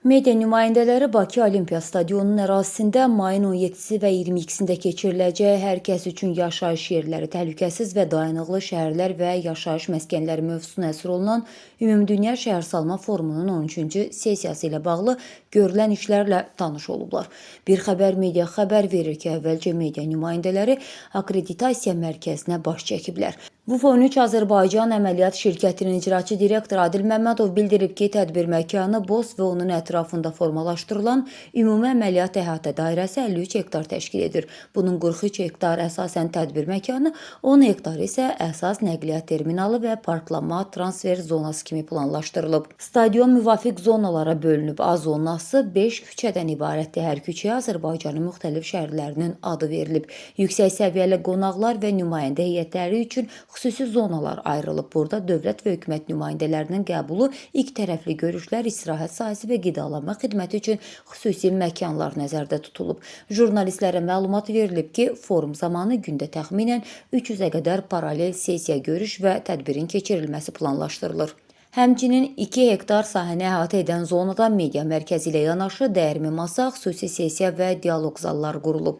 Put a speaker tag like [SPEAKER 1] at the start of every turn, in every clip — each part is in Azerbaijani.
[SPEAKER 1] Media nümayəndələri Bakı Olimpiya Stadionunun ərazisində mayın 17-si və 22-sində keçiriləcək hər kəs üçün yaşayış yerləri, təhlükəsiz və dayanıqlı şəhərlər və yaşayış məskənləri mövzusuna həsr olunan Ümumdünya Şəhərsalma Forumunun 13-cü sessiyası ilə bağlı görülən işlərlə tanış olublar. Bir xəbər media xəbər verir ki, əvvəlcə media nümayəndələri akkreditasiya mərkəzinə baş çəkiblər. VUF 13 Azərbaycan Əməliyyat Şirkətinin icraçı direktoru Adil Məmmədov bildirib ki, tədbir məkanı BOS və onun ətrafında formalaşdırılan ümumi əməliyyat əhatə dairəsi 53 hektar təşkil edir. Bunun 43 hektar əsasən tədbir məkanı, 10 hektar isə əsas nəqliyyat terminalı və parklanma transfer zonası kimi planlaşdırılıb. Stadion müvafiq zonalara bölünüb. A zonası 5 küçədən ibarətdir. Hər küçəyə Azərbaycanın müxtəlif şəhərlərinin adı verilib. Yüksək səviyyəli qonaqlar və nümayəndə heyətləri üçün xüsusi zonalar ayrılıb. Burada dövlət və hökumət nümayəndələrinin qəbulu, ilk tərəfli görüşlər, istirahət sahəsi və qidalanma xidməti üçün xüsusi məkanlar nəzərdə tutulub. Jurnalistlərə məlumat verilib ki, forum zamanı gündə təxminən 300-ə qədər paralel sessiya, görüş və tədbirin keçirilməsi planlaşdırılır. Həmçinin 2 hektar sahəni əhatə edən zonada media mərkəzi ilə yanaşı dəyirmi masa, xüsusi sessiya və dialoq zalları qurulub.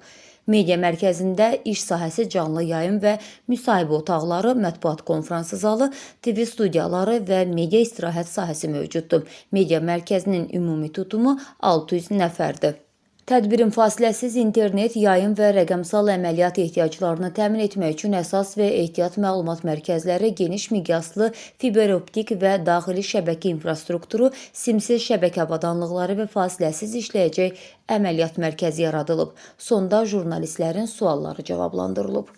[SPEAKER 1] Media mərkəzində iş sahəsi, canlı yayım və müsahibə otaqları, mətbuat konfransı zalı, TV studiyaları və media istirahət sahəsi mövcuddur. Media mərkəzinin ümumi tutumu 600 nəfərdir. Tədbirin fasiləsiz internet, yayım və rəqəmsal əməliyyat ehtiyaclarını təmin etmək üçün əsas və ehtiyat məlumat mərkəzləri, geniş miqyaslı fiberoptik və daxili şəbəkə infrastrukturu, simsiz şəbəkə avadanlıqları və fasiləsiz işləyəcək əməliyyat mərkəzi yaradılıb. Sonda jurnalistlərin sualları cavablandırılıb.